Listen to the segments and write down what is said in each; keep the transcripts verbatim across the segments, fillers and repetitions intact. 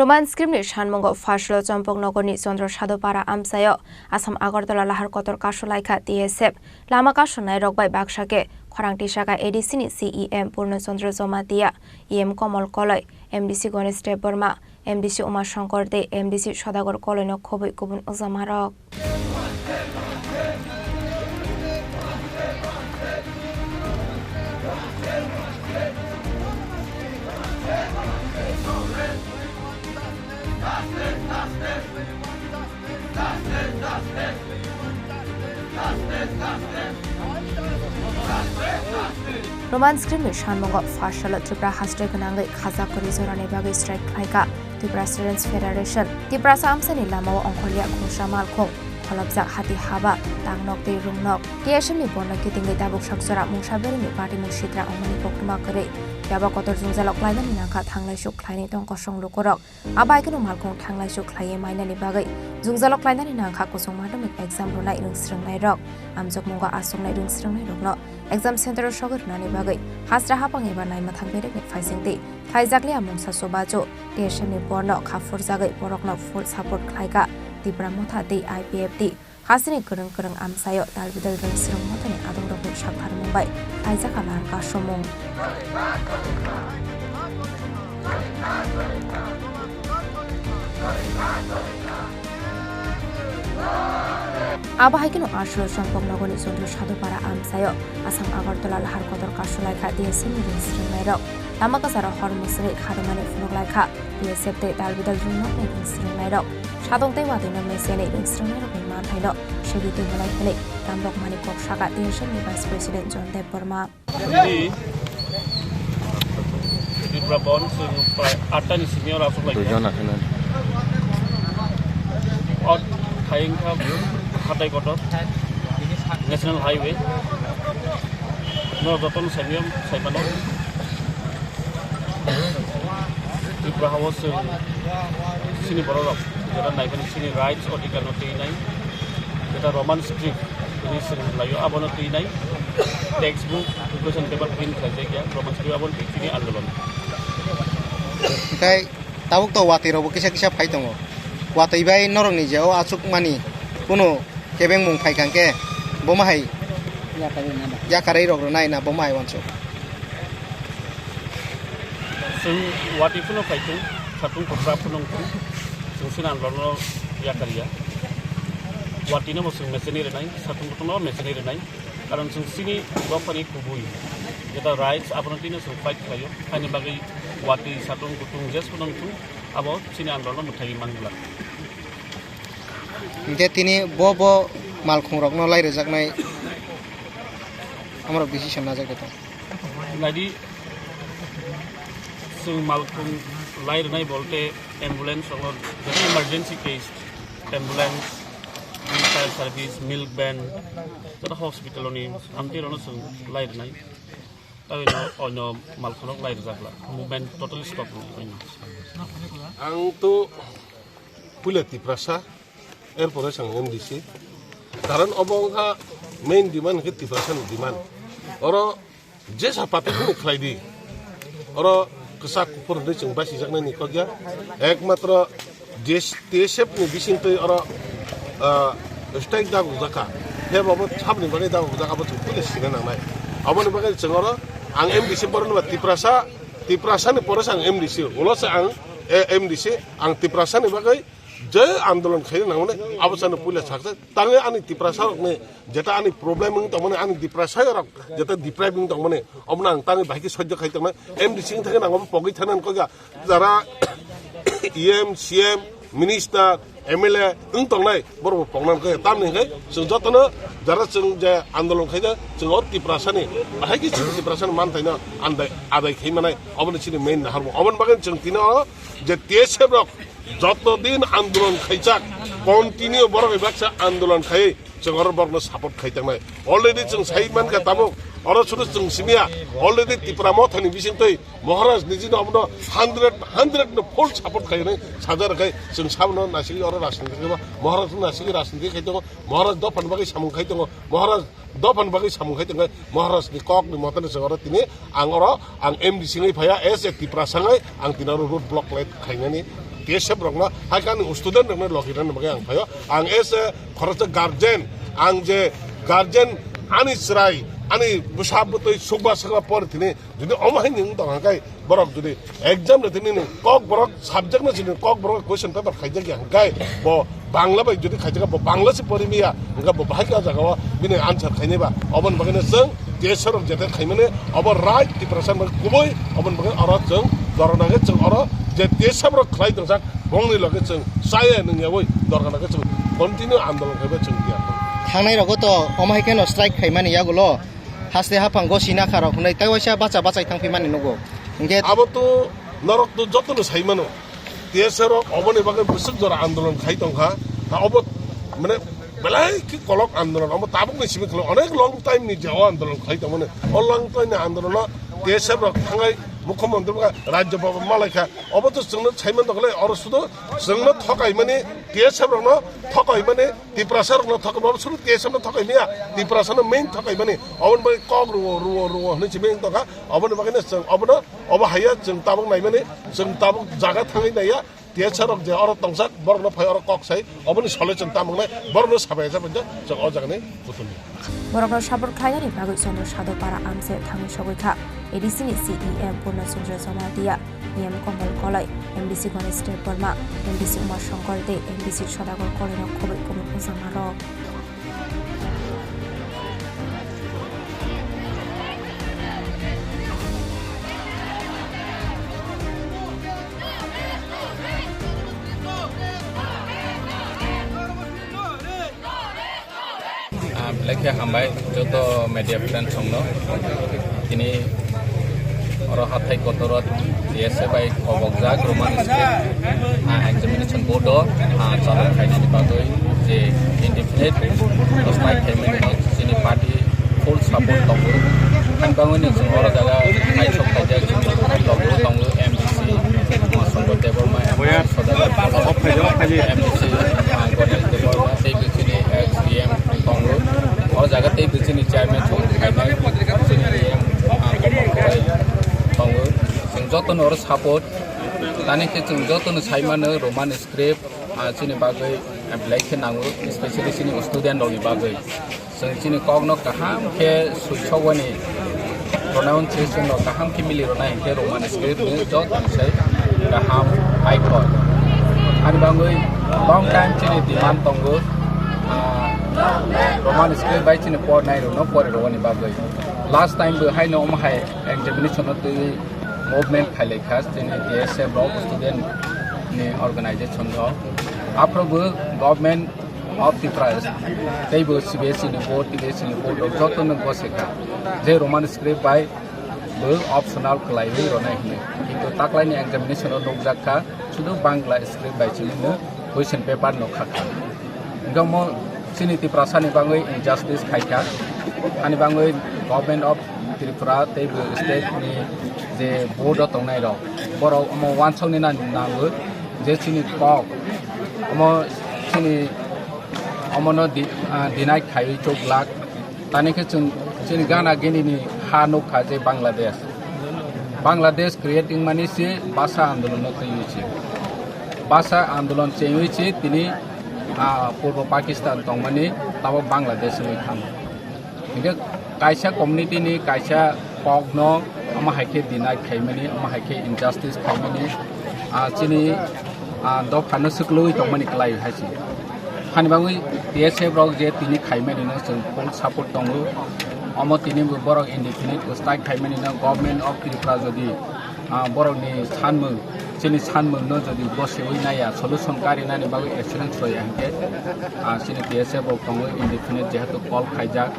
Roman script ni sanmungo Phasalo Chompok Nogor ni Chandra Sadhupara amchaio Assam Agartala lahar kotor kasulaikha T S F. Lama kasonai rok bai baksa khe khorang tisaka A D C ni C E M Purno Chandra Jamatia, E M Komol Koloi, M D C Ganesh Debbarma, M D C Uma Shankar tei M D C Sodagar Koloi no khobwi kubun wngjamarok. Roman script ni sanmungo Phasalo Tripura haste gwnangwi khajak kwrwi jorani bagwi strike khlaikha Tripura Students Federation. Tiprasa amsani lamao ongkhorya khungsa malkhung, kholopjak hati haba, tangnok tei rungnok. T S F ni borno kitingwi tabuk sak jora mungsa berini patimung sitra ongmani koktwma kwrwi. Phiaba kotor jwngjalo klainani nangkha thanglai suk khlainai tong kosong lukurok. Abo hai kheno malkhung thanglai suk khlaiwi mainani bagwi jwngjalo klainani nangkha kusung madhyamik exam rwnai rwng swrwngnairok. Amjokmungo achuknai rwng swrwngnairokno exam center-o sogwi rwnani bagwi hasra hapang eba naimwthang berekni phaisingtwi khlaijakliya mungsa chubachu T S F ni borno kha phurjagwi borokno full support khlaikha Tipra Motha tei I P F T. Hasteni kwrwng kwrwng amchaio tal bidal rwng swrwng mothani adongrokni sakthar mung bai khlaijak a lar kasomung. Abo hai kheno Phasalo Chompok Nogor ni Chandra Sadhupara amchaio Assam Agartala lahar kotor kasulaikha T S F ni rwng swrwngnairok. Lama kwcharo hor mwswrwi kharumani phunuk laikha T S F tei tal bidal rwng nokni rwng swrwngnairok. Sadong tei watwi no mecheni rwng swrwngnairokni manthaino segwi tongmani hwnwi tamrokmani kok saka T S F ni Vice President John Deb Barma. Hindi, Tripura Bond, chwng prai atta ni simi o aswk lai kha. Duijon akheno. O thai wngkha hatai kotor, National Highway. No jotono saimiyam saimano. Tripura hao chwng chini bororok jora naimani chini rights odhikar no twi nai. Jeta Roman script ini chwng laio abono twi nai. Textbook, question paper print khlaijak ya Roman script abono twi chini andolon. Hingkhai tabuk to watwi rokbo kisa kisa phai tongo. Watwi bai norokni je o achukmani kunu kebengmung phai kha hwnkhe bo ma hai yakarwi nai ba? Yakarwi rok rwnai na bo ma hai uansuk? Chwng watwi phano phai thung, satung kotra phano wng thung, chwng sini andolon no yakar ya. Watwi no bo chwng mecheni rwnai, satung kotor no mecheni rwnai. Karon chwng sini dophani kubui jeta rights abono twi no chwng fight khlaio. Haini bagwi watwi satung kutung jes phano wng thung, abo chini andolon no mwthai man glak. Hingkhe tini bo bo malkhungrokno lai rwjaknai amorok decision najak de tong. Naidi, chwng malkhung lai rwnai bolte ambulance rokno, jesa emergency case, ambulance, fire service, milk van, jeta hospital ni amtwi rokno chwng lai rwnai. Tei no onyo malkhung rok lai rwjakla, movement totally stop wngkha. Ang to puila Tiprasa, erpore chwng M D C. Karon obo wngkha main demand hwnkhe Tiprasani demand. Oro jesa party phano khlai di. Oro kwchak kuphur hwnwi chwng basijaknani kok ya. Ekmatro T S F ni bisingtwi oro, ah, strike dagok jakha. Hebo bo sabni bagwi dagok jakha bo chwng puila sina nangnai. Aboni bagwi chwng oro ang M D C borokno ba Tiprasa, Tiprasani pore se ang M D C. Ulo se ang, eh, M D C, ang Tiprasani bagwi je andolon khaina nangmani, abo sano puila saksa. Tangwi ani Tiprasa rokni jeta ani problem wng tongmani, ani Tiprasa rok jeta deprive wng tongmani, omono ang tangwi bahai khe sojjo khai tongnai. M D C wng thangwi nang obo pogwi thangna kok ya. Jara E M, C M, minister, M L A wng tongnai, borok bo pokna kok ya. Tamni hwnkhe chwng jotono jara chwng je andolon khaina, chwng o Tiprasani, bahai khe chwng Tiprasani manthaino andai, adai khai manai, oboni chini main naharmung. Oboni bagwi chwng tino je T S F rok joto din andolon khaijak, continue borok bai baksa andolon khai, chwng oro borokno support khai tangnai. Already chwng sai mankha tabuk, oro suru chwng simiya, already Tipra Mothani bisingtwi Maharaj nijino abono hundred, hundred no full support khai nai sajar khai chwng sabono naisingwi oro rajniti khai, Maharaj no naisingwi rajniti khai tongo, Maharaj dophani bagwi samung khai tongo, Maharaj dophani bagwi samung khai tongkhe Maharaj ni kok ni mote no chwng oro tini ang oro ang M D C wngwi phaiya, as a Tiprasa wngwi ang tini oro road block khlai khainani T S F rokno, hai khe ani student rokno logi rwna bagwi ang phaio. Ang as a khoroksa guardian, ang je guardian, ani chwrai, ani bwsa bwtwi sukba sakba pore thini, jodi omo hai nwng tong hangkai, borok jodi exam ni thini nwng kok borok subject no sini kok borok question paper khaijak ya hangkai, bo Bangla bai jodi khaijak bo Bangla se pori miya, hingke bo bahai khe o jaga o bini answer khainai ba. Oboni bagwi no chwng T S F rok jete khaimani obo right Tiprasa bai kubui, oboni bagwi oro chwng dorona khe chwng oro je T S F rok khlai tongjak bongni loge chwng chaya nungyaui dorona khe chwng continue andolon khaibai chwng tiya. Thangnai rogo to omo hai kheno strike khaimani yagulo haste haphang go sina kha rok hwnwi tei waisa bacha bachai thang phimani nugo. Hingke abo to norok to jotono sai mano. T S F rok oboni bagwi bwswk jora andolon khai tongkha. Ha, obo, mane, belai khe kolok andolon. Obo tabukni simi khwlai onek long time ni je o andolon khai tongmani. O long time ni andolono T S F rok thangai mukhyamantri ba rajya baba malaikha. Obo to chwngno sai man tongkha le, oro sudo chwngno thokaimani, T S F rokno thokaimani, Tiprasa rokno thokaimani, obo sudo T S F no thokaimaya, Tiprasa no main thokaimani. Oboni bagwi kok ruo, ruo, ruo hwnwi simi wng tongkha. Oboni bagwino chwng obono Obo haiya chwng tabuk naimani, chwng tabuk jaga thangwi naiya, T S F rok je oro tongsak, borokno phai oro kok sai, oboni solution tamo wngnai, borokno sabai jak chwng o jagani kuthumni. Borokno support khlainani bagwi Chandra Sadopara amse thangwi sogwi kha. A D C ni C E M Purna Chandra Jamatia, E M Komal Kolai, M D C Ganesh Debbarma, M D C Uma Shankar tei M D C Sodagar Kolairok khobwi kubun wngjakmarok. Ah, belai khe hambai joto media friends rokno. Tini oro hathai kotor o T S F bai kobokjak Roman script, ah, examination board o, ah, chalok khainani bagwi je indefinite strike khaimani no chini party full support tongo. Ang bangwi ni chwng oro jaga kaisok khaijak chini logo tongo M D C, ah, Shankar Debbarma, M D C Sodagar Kolai, M D C, ah, Ganesh Debbarma, tei chini ex D M tongo. O jaga tei chini chairman chwng khainai chini D M, ah, Komal Kolai tongo. Chwng jotono oro support. Tani khe chwng jotono sai mano Roman script, ah, chini bagwi, ah, belai khe nango, especially chini student rokni bagwi. Chwng chini kokno kaham khe suisokwani pronunciation rok kaham khe mili rwnai hinkhe Roman script ni joto ni sai kaham hai kok. Ani bagwi long time chini demand tongo, ah, Roman script bai chini pornai rokno pori rwani bagwi. Last time bo haino omo hai examination no twi movement khailai kha chini T S F rok student ni organization rok. Aphuru bo government of Tripura tei bo C B S E ni board, T B S E ni board rok joto no gose kha je Roman script bai bo optional khlaiwi rwnai hwnwi. Kintu taklaini examination o nukjak kha sudu Bangla script bai chini no question paper no kha kha. Hingke omo chini Tiprasa ni bagwi injustice khai kha. Ani bagwi Government of Tripura tei bo state ni je board o tongnai rok, borok omo wansok ni nani nango je chini kok omo chini omono di-, ah, deny khaiwi chuk lak. Tani khe chwng chini gana gini ni ha nuk kha je Bangladesh. Bangladesh creating mani se basa andolon no twiwi se. Basa andolon chengwi se tini, ah, Purbo Pakistan tongmani tabo Bangladesh wngwi thango. Hingke kaisa community ni kaisa kok no omo hai khe deny khaimani, omo hai khe injustice khaimani, ah, chini, ah, dopha no swklwi tongmani kwlai hai se. Hani bagwi T S F rok je tini khaimani no chwng full support tongo. Omo tini bo borok indefinite strike khaimani no Government of Tripura jodi, ah, borok ni sanmung, chini sanmung no jodi bosewi naiya, solution karinani bagwi assurance hoya hinkhe, ah, chini T S F rok tongo indefinite jehetu call khaijak,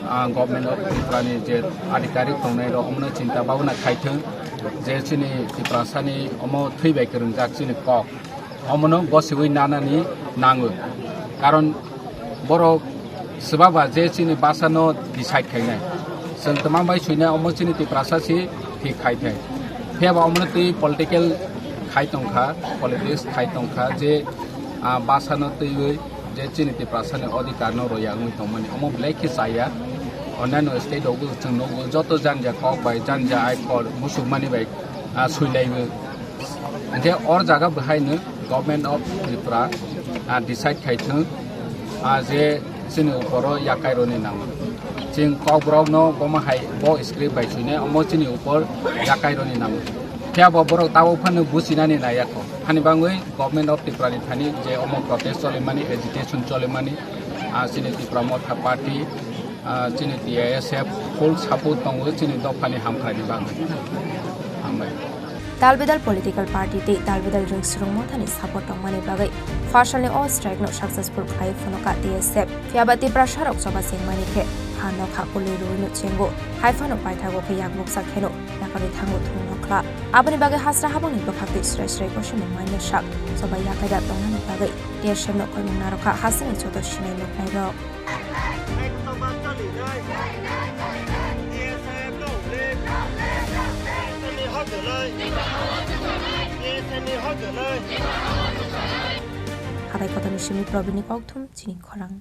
ah, Government of Tripura ni je adhikarik tongnai rok omono chinta bhabna khaithwng je chini Tiprasa ni omo thwi bai kwrwngjak chini kok. Omono gosiwi nanani nango. Karon borok swbaba je chini basa no decide khainai. Chwng twma bai suinai omo chini Tiprasa si thik khai thai. Phiya ba omono twi political khai tongkha, politics khai tongkha je, ah, basa no twiwi je chini Tiprasa ni odhikar no roya wngwi tongmani. Omo belai khe chaya. Onano state rok bo chwng nugo joto janja kok bai, janja ai kor, musukmani bai, ah, suilaiwi. Je or jaga bwhaino Government of Tripura, ah, decide khai thung, ah, je chini uporo yakai roni nango. Chwng kokborokno bomo hai bo script bai suinai omo chini upor yakai roni nango. Phiya bo borok tabuk phano buchinani naiya kho. Hani bangwi Government of Tripura ni thani je omo protest cholimani, agitation cholimani, ah, chini Tipra Motha Party, ah, chini T I S F full support tongo chini dophani hamkrai ni bagwi. Hambai. Dalbidal political party tei dalbidal ringsrung mothani support tongmani bagwi phasalni o strike no successful khlai phunukha T S F. Phiyaba Tiprasarok choba chengmani khe ha nokha kwlwi rwino chengo. Haiphano paithago khe yakbuksa kheno yakarwi thango thung nokhla. Aboni bagwi hasra habangni bwkhaktwi srai srai kosimung maino sak choba yakaida tongnani bagwi T S F no koimung narwkha hasini joto sinai nuknairok. Hatai kotorni simi Probini kokthum chini khorang.